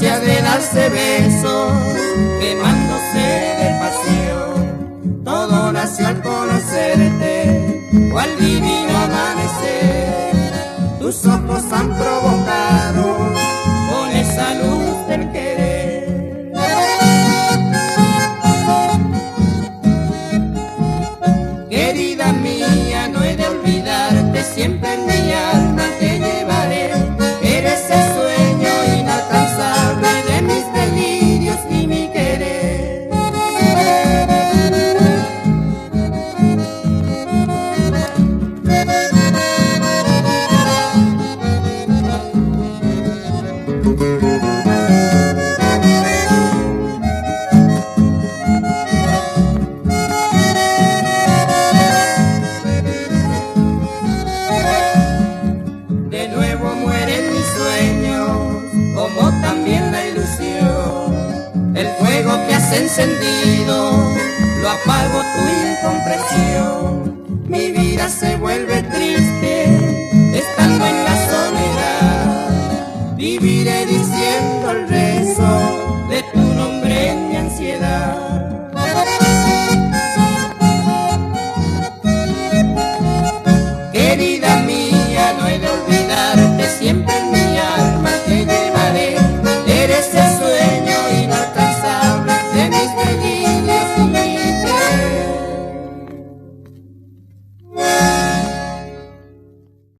Ansias de darse besos, quemándose de pasión. Todo nació al conocerte, cual divino amanecer. Tus ojos han provocado con esa luz del querer. Querida mía, no he de olvidarte, siempre en mi alma te llevaré. Eres el sueño inalcanzable de mis delirios y mi querer. De nuevo mueren mis sueños, como también la ilusión. El fuego que has encendido, lo apago tu incomprensión. Mi vida se vuelve triste.